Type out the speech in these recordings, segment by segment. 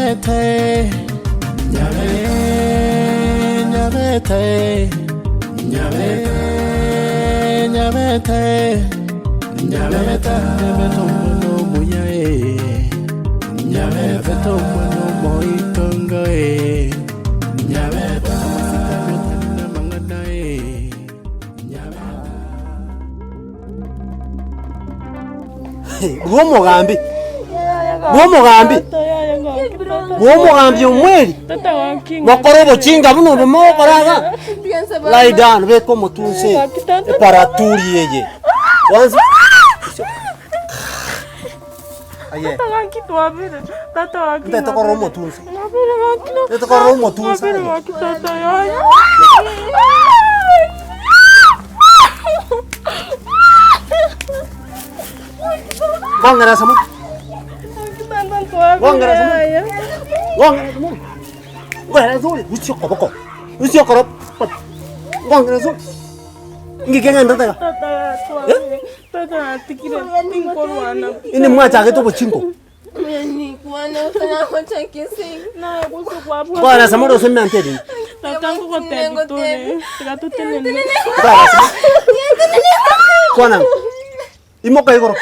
Nyabete, Nyabete, Nyabete, Nyabete, Nyabete, Nyabete omwana omuya eh. Nyabete omwana omoitongo eh. Nyabete amasikani otari namang'ana eh. Nyabete. Bw'omogambi, bw'omogambi, bw'omogambi omweri, mokore obochinga buna obo mogokora iga, lie down, beka omotwe inse, eparaturi eye, bonsi aye, ntagete korora omotwe inse, ntagete korora omotwe inse aye. Gongera ase omonto. Gongera ase omonto. Gongera ase omonto. Gongera ase ore, rusia okoboko, rusia okoro gongera ase ore. Inki kegenderete iga? Eh? Inde mwachagete obochingo. Kwarasa more ase emento ere. Kwarasa. Kwana. Imoka igoro.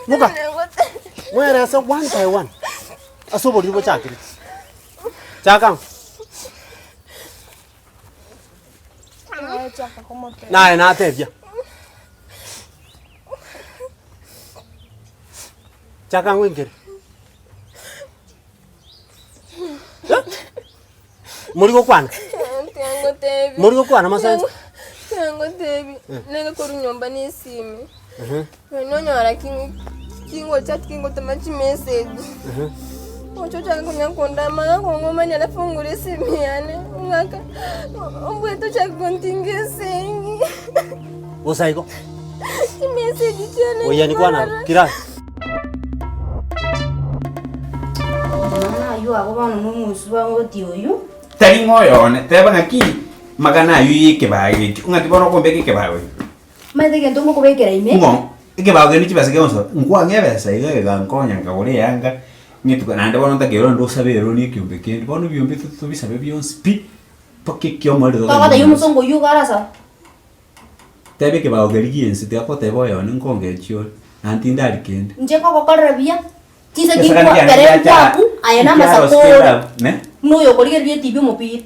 Imoka. Mwerese one by one. Ase oboriri bochakire. Chaka. Naye natebia. Chaka ng'wenkere. Eh? Mori gokwana? Mori gokwana masense? Ngotebi nere korwa nyomba nesimi nonyora kingochati kingotoma chimessage ocha ochake konya kondama gakong'omania nafungure esimi yane ng'aka obwate ochake kontinga esengi Bosa igo. chimessage chiane Oya nikwana kira. Amang'ana ayio abwo bono nomosuba oti oyio. Tari ng'a oyone, teba ng'aki magana ayio y'ekebago ekio, ng'aki bono okombeka ekebago ekio? Omanyete egento ngokobekera ime. Ng'o? Ekebago kende chibesa kegonsoa, nkwang'e ebesa iga egankonya nkagora eyanga, ng'etuka naende bono ntakeire onde osabe eroni ekiombe kende, bono ebiombe to tobisabe bionsi pi, mpaka ekiomorero togende Togotebia omosongo oyio iga arasaba. Teba ekebago keria gi'ense, tiga goteba oyone nkongechi ore, naende tindari kende. Inche nkogokorera buya, chinsa Egesagani chinkwa kiane ekere giacha nkwaku, aye namasako ekiarosia ore, endabu, ne? buna oyokorigereria etibi omopira.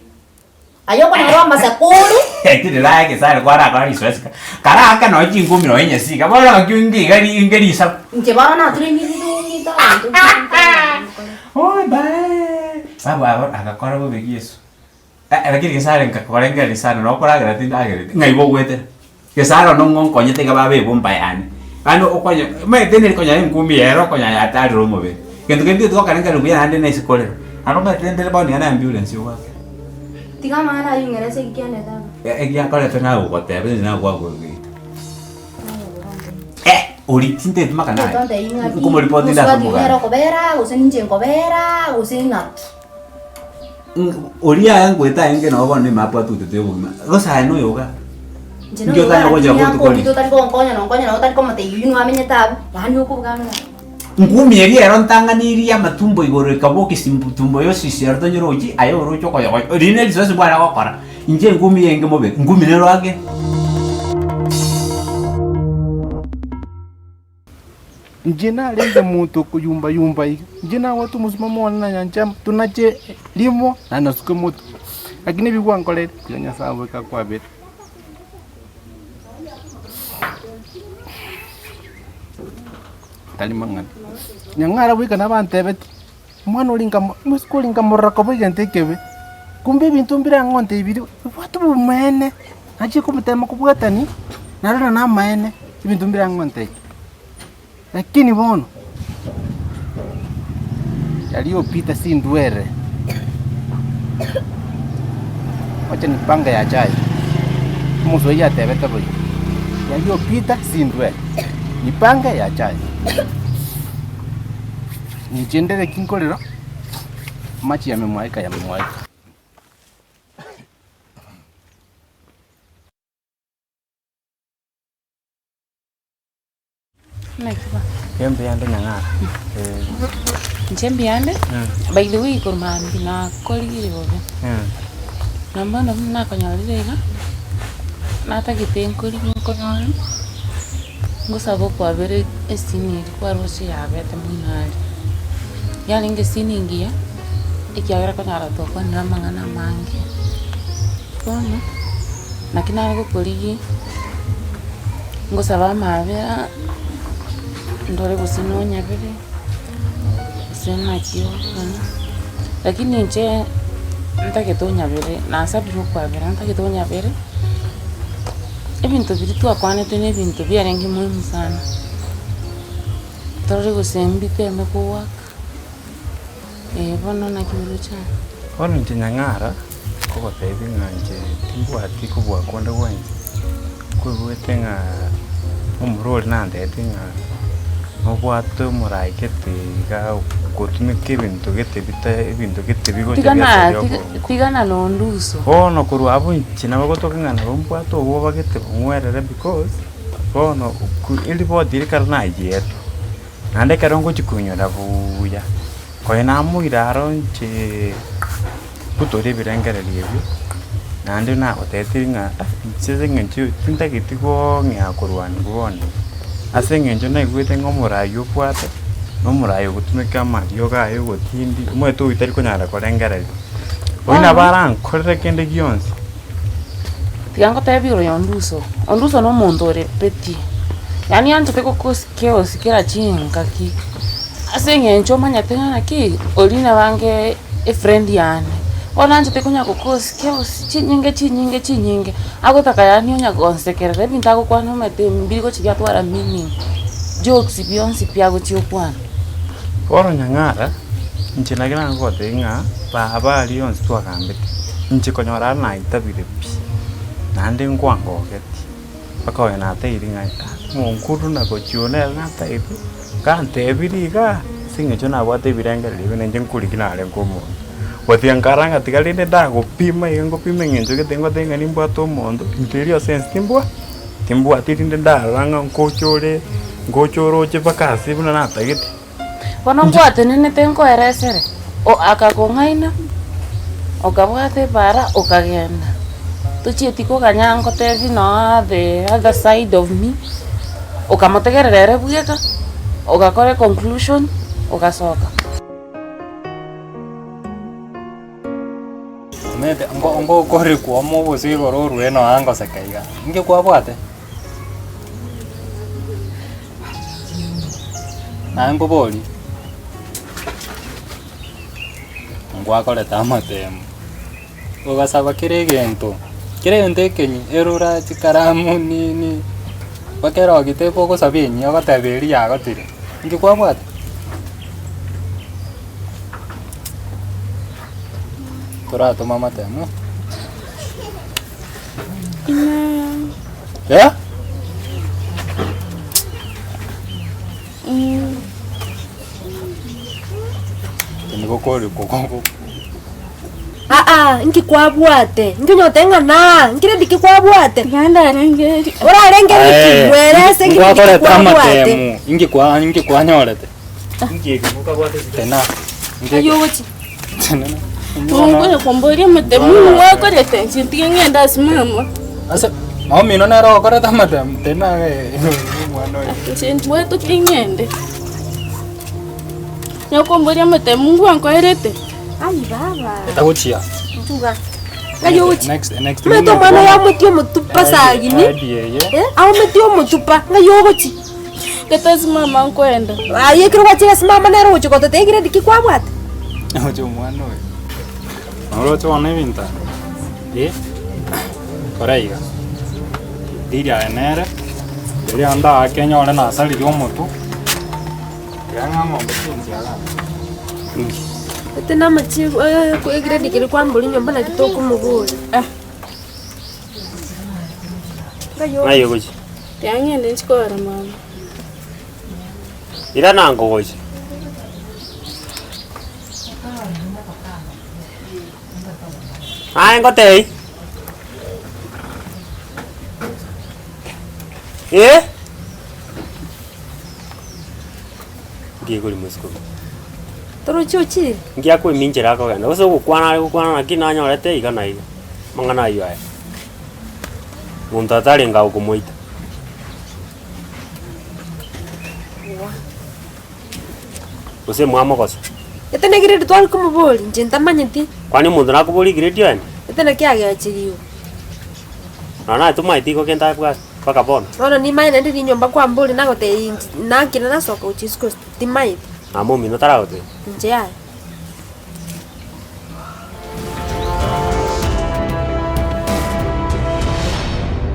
Aye okonyora amasako ore. Tiri raha egesare kwarakora risoesi ka karaka nonya chingumi nonya enyasi iga bono naki inge iga ri inge risabu. Inche bono nature ng'ite abanto Oi bae babu aba agakora bobe Yeso. Lakini Gesare nkakorengereria sana na okoragera tindagereti, ng'ai bogoetera? Gesare one ng'o nkonyete iga baba ebomba yane, yaani okonya omanyete nere konya enkumi ere okonya yatarire omobere. Gento kende tigokarengereria buya naende na isiko rero. Naende omanyete ndire bono iga na ambulance ogoakera. Tiga amang'ana ayio ng'ere ase eki kianete aba. Egiakorete nagogoteba inche nagwagogeita. Eh, oria tinteti maka naye. Tontebie ng'aki, Nkomoripoti inde ase mosubati oyo nere omoganda. okobera, gose ninche nkobera, gose ng'aki. Oria aye ngoeta aenge nabo bono nigo abwatutete obogima, gose aye noyo iga. Inche Inki otanya gocha botuko noyo otari gonkonya nonkonya nabo otari komotebia oyio nwamenyete abwo, yaani okobuga ng'a. Ngumi eria ero ntang'anirie amatumbo igoro ekabokia tumbo yosisi ero tonyorochi, aye oroche okoyogocha, riria ne risoesi bware gokora, inche engumi eye enge mobere, ngumi nero ake. Inche narenge omonto okoyumba yumba iga, inche nabwate omosimamo one na nyanchama, tonache rimo na nasuke motwe, lakini ebi gwankorire, tiga Nyasaye goika akwabere. Tari mang'ana, nyang'ara goika nabantebetie, omwana oria nkamo omosike oria nkamorora koba egento ekebe, kumbe ebinto mbire ang'o ontebirie, bibwate obomaene, nachia komotema kobwatani, narora namaene, ebinto mbire ang'o ontebia. Lakini bono, yaliyopita si ndwere, wacha nipange yachayo, omoswahili atebete boigo, yaliyopita si ndwere, nipange yachayo. Inche ndere ki nkorera, amache yamemwaika yamemwaika. Naki ba? Mbuya ande Nyang'ara, eh. Inche mbiyande, by the way korwa mambia nakorigire bobe, na bono buna nakonyorire iga, natagete nkorigie nkonyore, ngosaba okwabera esini eria kwaroche yabete moino aria. Yarenge esini engiya, ekiagera konyora twakwanire amang'ana amange, bono, naki nare gokorigia, ngosaba amabera, ndore gose nonyabere. Gose naki ogokana, lakini inche ntagete onyabere, nasabire okwabera ntagete onyabere, ebinto biria twakwanete na ebinto biarenge muhimu sana, torore gose mbiteme kowaka, eh bono naki oroche aya. Bono inche Nyang'ara, nkogotebia ng'a inche timbwati kobua konde gwensi, nkoigwete ng'a omorwori oria nantebeti ng'a nobwate omorai gete iga ogotumeka ebinto gete bita ebinto gete bigocha Tigana biasaria tiga obongo. tigana na Onduso. Bono korwa abwo inche nabo gotoka ng'a nabo mbwate obwoba gete bong'werere because, bono eripoti eria ekero nayeetwe, naende ekero ngochia koinyora buuya, konya namoira aro inche butore ebirengererio ebio, naende nagotebirie ng'a inche ase eng'encho tintageti kong'ea korwania bono iga. Ase eng'encho naigwete ng'a omorai obwate, na omorai ogotumeka amariogo aye ogotindi, omanyete oyio tari konyara korengereria. Oyio nabo arankorere kende gionsi. Tiga ngotebie oyo Onduso, Onduso na omonto ore petty, yaani anchete gokosi chaos kera chingaki, ase eng'encho omanyete ng'a naki, oria nabange efriend yane, bono anchete konya gokosi chaos chinyinge chinyinge chinyinge, agotaka yaani onya gonsekerera ebinto agokwana omanyete mbiri gochi biatwara meaning, jokes bionsi pi agochia okwana. Bono Nyang'ara, inche naki nagotebia ng'a baba aria onsi twagambete, inche konyora are naitabire pi, naende nkwangogetie, mpaka onye natebirie ng'a omokungu na gochia one ere natagete, gantebirie igaa, ase eng'encho nabwate ebirengererio ebi nainche nkorigia narenge omonto. Gotiga nkarora ng'a tiga rende ndagopima iga ngopima eng'encho gete ngotebe ng'a nimbwate omonto, intwe erio ase ense timbwa timbwati rinde ndarora ng'a nkocha ore ngocha oroche mpaka ase buna natagete. Bono ngwatenenete nkoeresere, akakong'aina, okabwata epaara okagenda. Tochieti koganya ngotebi nonya the other side of me, okamotegerera ere bweka, ogakora econclusion, ogasoka. Omanyete ngo ngokorikwa omo obosio igoro orue nonya ngoseka iga, inki kwabwate? Naye nkoborie, ngwakorete amatemo, ogasaba kera egento, kera egento ekenyi, erura, chikaramu, nini, mpaka erogete ogosaba enyia ogoteba eria yagotire, inki kwabwate? Toratoma amatemo. Eh? Nigo kore koko. Aa, inki kwabwate? Inki onyotebia ng'a naa, nkere ndiki kwabwate? Tiga ndarengererie. Orarengererie ki? Bwerese inki ndiki Ngwakorete kwabwate. amatemo, inki kwa inki kwanyorete? Tena. Ayio ogochi. Tenena. Okonya komboria amatemo ngwakorete inche ntige ng'ende ase mama. Ase mama omino nere ogokorete amatemo tena omwana oyo. Inche mbwatoke ng'ende. Onya komboria amatemo ngwankoerete. Ai baba. Etagochia. Ntuga. Ng'ai ogochi. Next next Omanyete omwana oyo amotie omotupa sagini, eh, aometie omotupa, ng'ai ogochi. Gete ase mama nkoenda. Aye ekero gwachire ase mama nere ogochia gototebia egiredi ki kwabwate? Oche omwana oyo. Oroche bono ebinto eh, kora iga, riria aye nere, riria ndaake nyore nasaririe omotwe, tiga ng'a ng'ombe chinsiaga. Ete namachibu egiredi keria kwamboria nyomba naki tokomoboria. Ng'ai ogochia? Tiga ng'ende nchie korora mama. Irana nkogochia. Aye ngotebie? Eh? Ngiye kori mosiko. Torochi ochire? Nki akoeminchera akogenda? Gose ogokwana are gokwana naki nanyorete iga na iga, amang'ana ayio aya. Monto atarenge agokomoita. Gose mwamogosa. Ete negrade tware komoboria, inche ntamanyeti. Kwani omonto nakoboria egrade yane? Ete naki agechiriwe. Nonya naye tomaeti igo kende abwate mpaka bono. Bono nimanye naende rinyomba kwamboria nagotebia inche nakina nasoka gochia isiko timaeti. Mama omino taragotebia? Inche yaya.